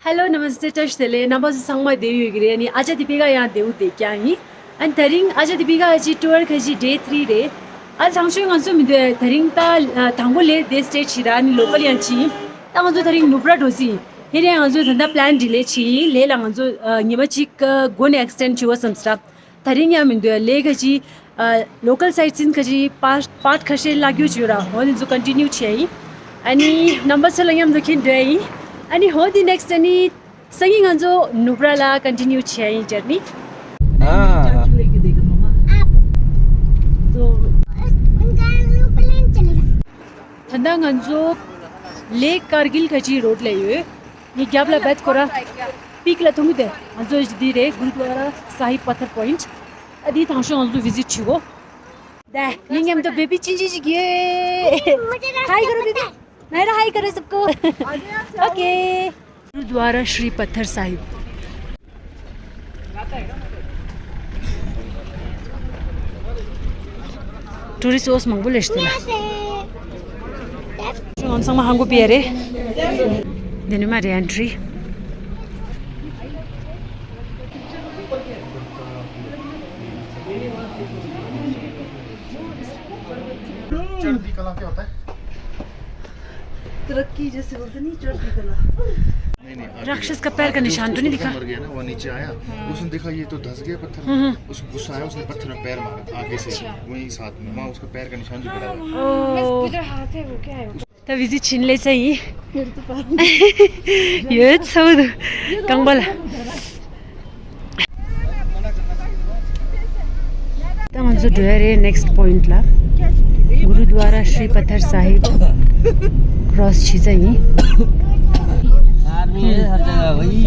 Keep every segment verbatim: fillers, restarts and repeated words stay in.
Hello, Namaste, བཀྲ་ཤིས་བདེ་ལེགས། རྣམ་པ་ཚོ་ཚང་མ་བདེ་ཡོད་ཀྱི་རེད། ཨ་ནི་ཨ་ཅག་དི་པི་ཀ་ཡང་བདེ་པོ་བསྡད་ཀྱང་ཡིན། ཨ་ནི་དེ་རིང་ཨ་ཅག་དི་པི་ཀ་གི་ཊུར་ཁ་ཅིག་ཌེ་ཐི་རི་རེད། ཨ་ནི་ཐང་ཤོས་ང་ཚོ་མི་འདུག་དེ་རིང་ད་དང་པོ་ལས་དེ་སི་ཊེ་ཊི་ཞིག་ར། ཨ་ནི་ལོ་ཀལ་ཡང་ཅིག་ཡིན། ད་ང་ཚོ་དེ་རིང་ནུབ་ར་འགྲོ་ཟིན་ཡིན། ཧེ་རེ་ང་ཚོ་ད་ལྟ་པི་ལན་ཌི་ལེ་བྱེད་ཡིན། ལས་ལ་ང་ཚོ་ཉི་མ་གཅིག་འགོར་ནས་ཨེག་སི་ཊེན་ཌི་བྱེད་དགོས་བསམ་སྲིད། དེ་རིང་ཡང་མི་འདུག་ལས་ཁ་ཅིག་ལོ་ཀལ་སའིཊ་སིན་ཁ་ཅིག་པཱར་ཊི་ཁ་ཤས་བརླག་རྒྱུ་བྱུང་ར། འོ་དེ་ཚོ་ཀོན་ཊི་ནིའུ་བྱས་ཡིན། ཨ་ནི་རྣམ་པ་ཚོ་ལ་མཉམ་དུ་འཁྱེར་འགྲོ་ཡ་ཡིན། ཨ་ནི་འོ་དེ་ནེག་སི་ཊི་ཨ་ནི་སང་ཉིན་ང་ཚོ་ནུབ་ར་ལ་ཀོན་ཊི་ནིའུ་བྱས་ཡིན་ཇར་ནི། ཨ། ད་ལྟ་ང་ཚོ་ལས་ཀར་གིལ་ཁ་ཅིག་རོཌ་ལ་ཡོད། ངའི་རྒྱབ་ལ་བེད་ཁོ་ར། པིག་ལ་མཐོང་གི་དེ། ང་ཚོ་འདི་རེད། གུར་དུ་ཝ་ར་སཱ་ཧིབ་པ་ཐར་པོ་ཡིན་ཊི། ཨ་འདི་དང་ཤོས་ང་ཚོ་བི་ཛིཊ་བྱེད་གོ། ད་ངའི་མཉམ་དུ་བེ་བི་ཆུང་ཆུང་ཞིག་ཡོད། ཧའི་ཀརོ་བེ་བི། ནའི་ར་ཧའི་ཀརོ་སབ་ཀོ། ཨོ་ཀེ། གུར་དུ་ཝ་ར་ཤྲི་པ་ཐར་སཱ་ཧིབ། ཊུ་རི་སི་ཊི་མང་པོ་ལས་ཤི་དེ་ལ། ང་ཚང་མ་ཧང་གོ་པི་ཡ་རེད། འདི་ནི་མ་རེད་ཨན་ཊི་རི། चढ़ती कला क्या होता है? तरक्की जैसे बोलते नहीं, चढ़ती कला। नहीं, नहीं, आगे राक्षस का पैर का निशान तो नहीं दिखा? मर गया ना, वो नीचे आया, उसने देखा ये तो धंस गया पत्थर में, उसको गुस्सा आया, उसने पत्थर में पैर मारा आगे से, वहीं साथ में, वहाँ उसका पैर का निशान भी पड़ा हुआ है। ओ। किधर हाथ है, वो क्या है? ད་བི་ཛི་ཊི་ཕྱིན་ལས་ས་ཡིན། ཡོད་ཚོད་རྐང་པ་ལ། ད་ང་ཚོ་འགྲོ་ཡ་རེད་ནེག་སི་ཊི་པོ་ཡིན་ཊི་ལ། གུ་རུ་དུ་ཝ་ར་ཤྲི་པ་ཐར་སཱ་ཧིབ་ཀྲོ་སི་བྱེད་ས་ཡིན། आर्मी है हर जगह, वही।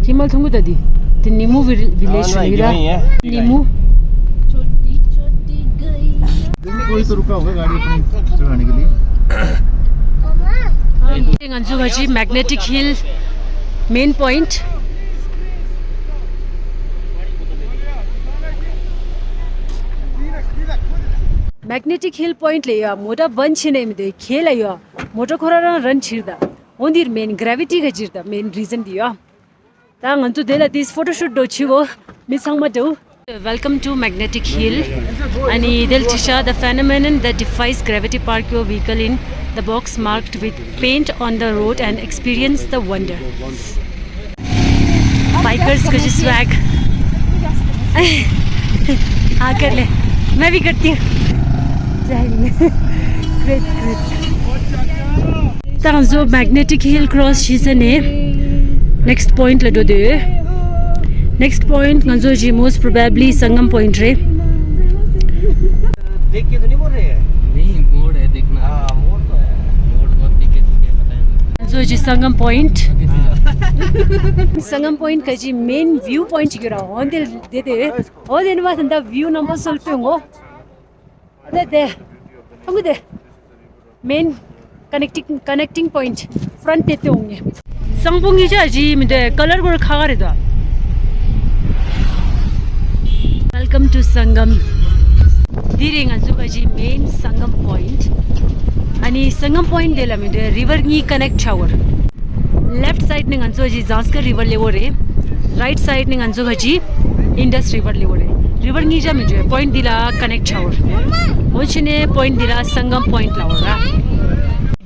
ཁྱི་མ་ཐུང་གུ་ད་དི། དི་ནི་མུ་བི་ལེ་ཇི་ཡིན་ར། ནི་མུ། कोई तो रुका होगा गाड़ी अपनी चढ़ाने के लिए। ང་ཚོ་ག་ཅི་Magnetic Hill main point. Magnetic Hill point ལ་ཡོད་མོ་ཊ་བན་ཆེ་ནས་མི་འདུག་ཁེ་ལ་ཡོད་མོ་ཊ་ཁོ་ར་རང་རན་ཕྱིར་ད། འོ་འདིར་མེན་གྷ་རེ་ཝི་ཊི་ག་ཅིར་ད་མེན་རི་ཛན་འདི་ཡོད། ད་ང་ཚོ་དེ་ལ་དེ་ཕོ་ཊོ་ཤུཊ་འགྲོ་ཆི་བོ་མི་ཚང་མ་འགྲོ། Welcome to Magnetic Hill. ཨ་ནི་དེ་ལ་ཅི་ཤ་the phenomenon that defies gravity, park your vehicle in the box marked with paint on the road and experience the wonder. Bikers का जो स्वैग। हाँ कर ले। मैं भी करती हूँ। Jai Hind. Great great. ད་ང་ཚོ་Magnetic Hill cross བྱས་ནས་next point ལ་འགྲོ་འདོད་ཡོད། Next point ང་ཚོ་ཅི་most probably Sangam point རེད། देख के तो नहीं बोल रहे हैं? नहीं, मोड़ है, देखना। हाँ, मोड़ तो है। मोड़ बहुत देखे, तुझे पता है। ང་ཚོ་ཅི་Sangam point. Sangam point ག་ཅི་main view point ཅིག་ཡོད་ར། འོ་འདི་དེ་དེ་འོ་དེ་ནི་མ་ད་view number སོལ་སྟོན་གོ། དེ་དེ། ཐུང་གི་དེ། Main connecting connecting point front དེ་དེ་འོང་ངེ། སང་པོ་ངི་ཅག་ཅི་མི་འདུག color སྐོར་ཁ་ཁ་རེད་དོ། Welcome to Sangam. འདི་རེད་ང་ཚོ་ག་ཅི་main Sangam point. ཨ་ནི་Sangam point དེ་ལ་མི་འདུག river གཉིས་connect བྱ་བར། Left side ནི་ང་ཚོ་ག་ཅི་Zanskar river སླེབས་ཡོད་རེད། Right side ནི་ང་ཚོ་ག་ཅི་Indus river སླེབས་ཡོད་རེད། River གཉིས་ཆ་མི་འཇོན་point འདི་ལ་connect བྱ་བར། འོ་ཕྱི་ནས་point འདི་ལ་Sangam point ལབ་ཡོད་ར།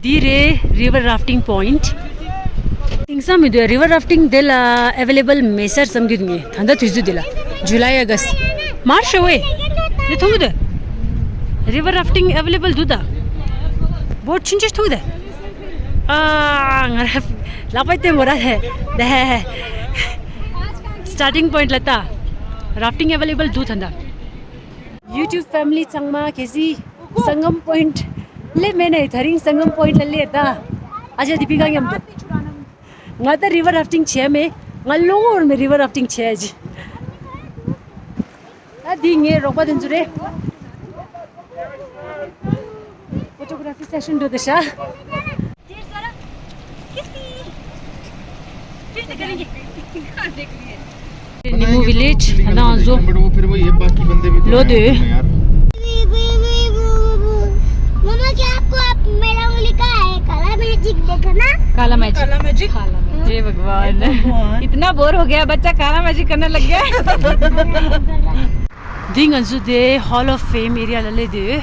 འདི་རེད་river rafting point. དེང་སང་མི་འདུག river rafting འདི་ལ་available མེད་ས་རེད་བསམ་གྱི་འདུག་ངས་ད་ལྟ་དུས་ཚོད་འདི་ལ། July August March ཤོ་ཝེ། འདི་མཐོང་གི་འདུག river rafting available འདུག་ད། boat ཆུང་ཆུང་མཐོང་གི་འདུག་ཨ། ང་ར་ལག་པ་བསྟན་མོ་ར་ཧེ། དེ་ཧེ་ཧེ། Starting point ལ་ལྟ། Rafting available འདུག་ད་ལྟ། YouTube family ཚང་མ་གལ་སྲིད་Sangam point སླེབས་མེད་ན་ད་རིང་Sangam point ལ་སླེབས་ད། ཨ་ཅག་དི་པི་ཀ་མཉམ་དུ། ང་ད་river rafting བྱས་མེད། ང་ལོ་ངོ་བོར་མེད་river rafting བྱས་ཅི། ད་འདི་ངའི་རོགས་པ་དེ་ཚོ་རེད། Photography session འགྲོ་དེ་ཤ། फिर से करेंगे। निमू village ད་ང་ཚོ་ལོ་དུ། मम्मा, क्या आपको आप मेरा उंगली का है? काला मैं देखना। काला मैजिक। काला मैजिक। हे भगवान। भगवान। इतना बोर हो गया, बच्चा काला मैजिक करने लग गया। འདི་ང་ཚོ་དེ་Hall of Fame area ལ་སླེབས་དུས།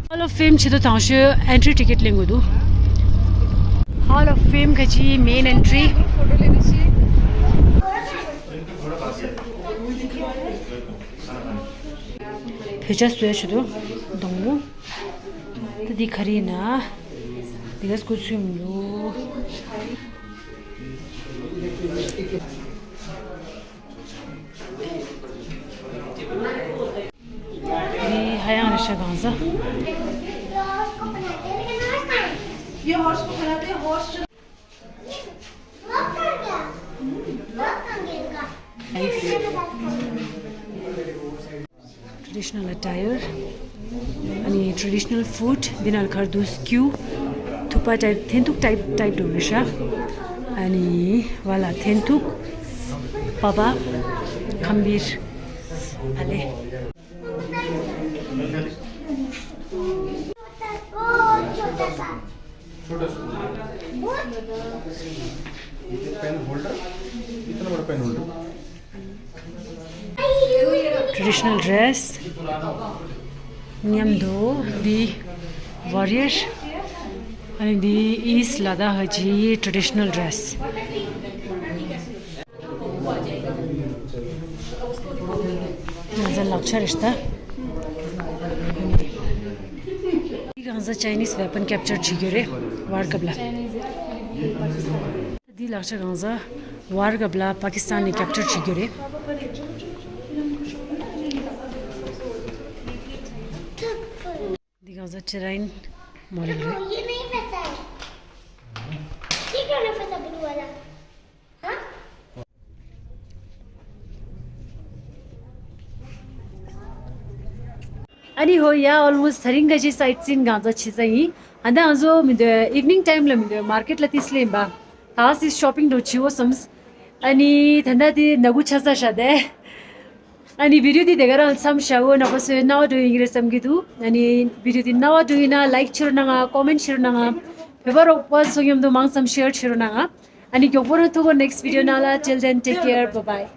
Hall of Fame ཆེད་དུ་དང་ཤོས་entry ticket ལེན་དགོས་འདུག Hall of Fame ག་ཅི་main entry། བོད་ཇ་བཟོས་ཆེད་དུ་སྡོང་མོ། ད་འདི་ག་རེ་ཡིན་ན། འདི་ག་སྐུ་ཚུལ་མི་འདུག་འདི་ཧ་ཡང་རེད་ཤག་གང་ཟག Traditional attire. ཨ་ནི་traditional food. འདི་ནང་ལ་ཁར་དུ་སྐྱུ། ཐུག་པ་type། འཐེན་ཐུག་type type འགྲོ་རེད་ཤག་ཨ་ནི་བ་ལ་འཐེན་ཐུག་པ་པ། ཁམ་བིར། ཨ་ལེ། छोटा सा। ये पेन होल्डर, इतना बड़ा pen holder. Traditional dress. མཉམ་དུ་འདི་warrior. ཨ་ནི་འདི་East Ladakh གི་traditional dress. ང་ཚོ་ལག་ཆ་རེད་ད། འདི་གང་ཟག་Chinese weapon capture བྱེད་རྒྱུ་རེད། war སྐབས་ལ། འདི་ལག་ཆ་གང་ཟག་war སྐབས་ལ་པ་ཀི་སི་ཐན་ནས་capture བྱེད་རྒྱུ་རེད། འདི་གང་ཟག་terrain མོ་ལ་རེད། ये नहीं फंसा है। ये क्यों नहीं फंसा ब्लू वाला? ཨ་ནི་ཧོ་ཡ། almost དེ་རིང་ག་ཅི་sightseeing གང་ཚ་བྱས་ཚར་ཡིན། ཨ་ད་ང་ཚོ་མི་འདོད་evening time ལ་མི་འདོད་market ལ་ཏིས་ལེན་པ། ད་སི་shopping འགྲོ་བྱིའོ་བསམས། ཨ་ནི་ད་ལྟ་དེ་ནག་ཁུ་ཆ་ཚ་ཤ་དེ། ཨ་ནི་video འདི་དེ་ག་རང་མཚམས་བཞག་འོ། ནག་པ་ཚོས་རྣ་བ་འགྲོ་ཡིན་གྱི་རེད་བསམ་གྱི་འདུག་ཨ་ནི་video འདི་རྣ་བ་འགྲོ་ཡིན་ན་like བྱེད་རོགས་གནང་ང་། comment བྱེད་རོགས་གནང་ང་། བོད་པ་རོགས་པ་ཚོ་མཉམ་དུ་མང་ཙམ་share བྱེད་རོགས་གནང་ང་། ཨ་ནི་མགྱོགས་པོ་རང་ཐུག་གོ next video ནང་ལ། Till then, take care, bye bye.